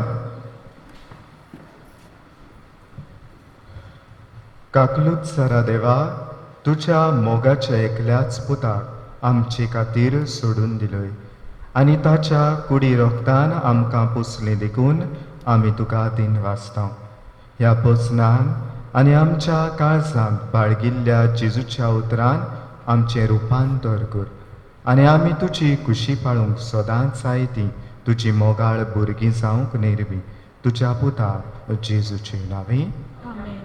काकलूत सरा देवा, तुज्या मोगाच्या एकल्याच पुताक आमचे खातीर सोडून दिलोय आनी ताच्या कुडी रोगतान आमकां पोसलें देखून आमी तुका दिनवासता. ह्या पोसनान आनी आमच्या काळजांत बाळगिल्ल्या जेजूच्या उतरान आमचें रुपांतर कर आनी आमी तुजी खुशी पाळूंक सदांच जायती तुजी मोगाळ भुरगीं जावंक निर्वी तुज्या पुता जेजूचे नांवे. आमेन.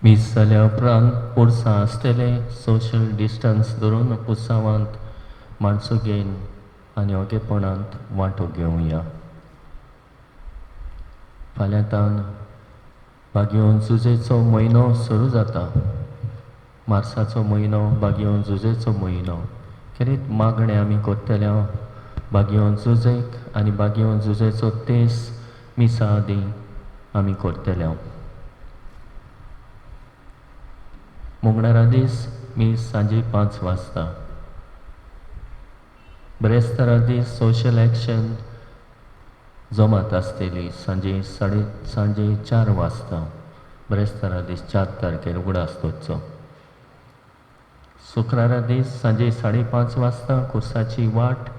मीस जाल्या उपरांत पुरसां आसतलें सोशल डिस्टन्स धरून पुरसांवांत माणसुगेन आनी ओगेपणांत वांटो घेवया. फाल्यां तान बागेवन जुजेचो म्हयनो सुरू जाता. मार्साचो म्हयनो बागेवन जुजेचो म्हयनो. खेरीत मागणें आमी करतले बागेवन जुजेक आनी बागेवन जुजेचो तेस मिसा आदी आमी करतले. मंगळारा दीस मीस सांजे 5 वाजता. ब्रेस्तारा दीस सोशल एक्शन जमात आसतली सांजे 4:30 वाजता. ब्रेस्तारा दीस 4 तारखेर उगडास दवरचो. शुक्रारा दीस सांजे 5:30 वाजता कुर्साची वाट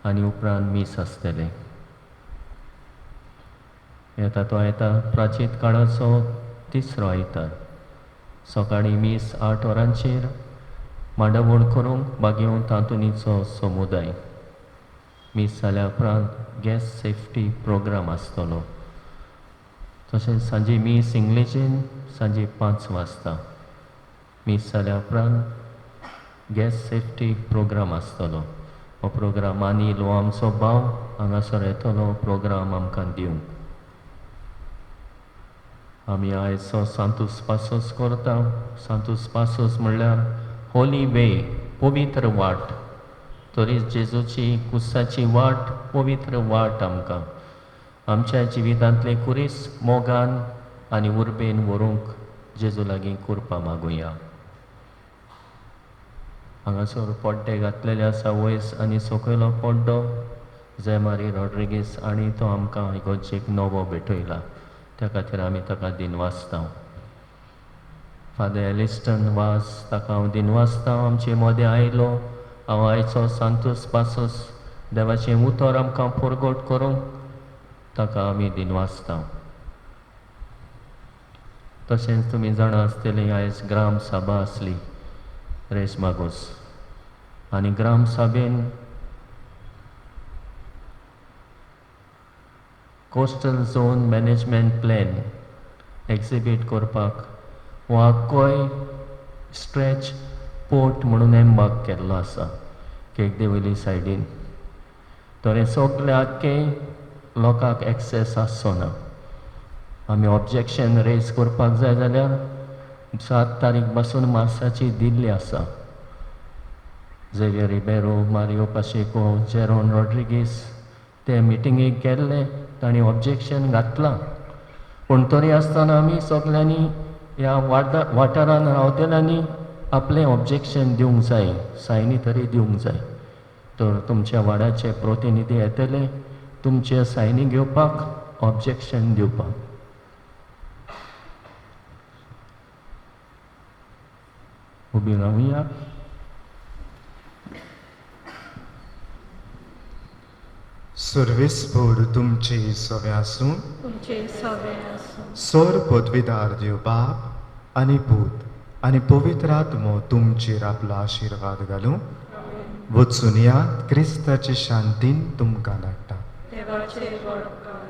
आनी उपरांत मीस आसतलें. येता तो आयतार प्राचीत काळाचो तिसरो आयतार. सकाळीं मीस 8 वरांचेर मांडावळ करूंक बागेवन तांतुनीचो समुदाय. मीस जाल्या उपरांत गॅस सेफ्टी प्रोग्राम आसतलो. तशेंच सांजे मीस इंग्लिशीन सांजे 5 वाजता. मीस जाल्या उपरांत गॅस सेफ्टी प्रोग्राम आसतलो. हो प्रोग्राम अनील हो आमचो भाव हांगासर येतलो प्रोग्राम आमकां दिवंक. आमी आयचो सांतूस पासोस करता. सांतूस पासोस म्हणल्यार होली वे, पवित्र वाट. तरी जेजूची कुसाची वाट पवित्र वाट आमकां आमच्या जिवितांतले कुरीस मोगान आनी उर्बेन व्हरूंक जेजू लागीं कुरपा मागुया. हांगासर पड्डे घातलेले आसा वयस आनी सकयलो पड्डो जेमारी रॉड्रिगीस आनी तो आमकां इगोर्जेक नवो भेटयला, त्या खातीर आमी ताका दिनवासता. फादर एलिस्टन वास ताका हांव दिनवासता, आमचे मदें आयलो. हांव आयचो सांतूस पासोस देवाचें उतर आमकां परगट करूंक ताका आमी दिनवासता. तशेंच तुमी जाणा आसतलीं आयज ग्राम सभा आसली रेस मागोस आनी ग्राम सभेन coastal zone management plan exhibit करपाक हो आख्खोय स्ट्रेच पोर्ट म्हणून एम्बार्क केल्लो आसा केगदेवली सायडीन. तर हें सगळें आख्खें लोकांक एक्सेस आसचो ना. आमी ऑब्जेक्शन रेज करपाक जाय जाल्यार 7 तारीख पासून मार्साची दिल्ली आसा. झेवियर रिबेरो, मारियो पाशेको, जेरोन रॉड्रिगीस ते मिटिंगेक गेल्ले, तांणी ऑब्जेक्शन घातलां. पूण तरी आसतना आमी सगल्यांनी ह्या वाठारान रावतल्यांनी आपलें ऑब्जेक्शन दिवंक जाय, सायनी तरी दिवंक जाय. तर तुमच्या वाड्याचे प्रतिनिधी येतले तुमचे सायनी घेवपाक, ऑब्जेक्शन दिवपाक. उबी रावया. सर्वेस्पोर तुमचे सवे आसूं, तुमचे सवे आसूं. सोर पदवीदार देव बाप आनी पूत आनी पवित्र आत्मो तुमचेर आपलो आशिर्वाद घालूं. वचून या क्रिस्ताचे शांतीन तुमकां धाडटा. देवाचे व्हड उपकार.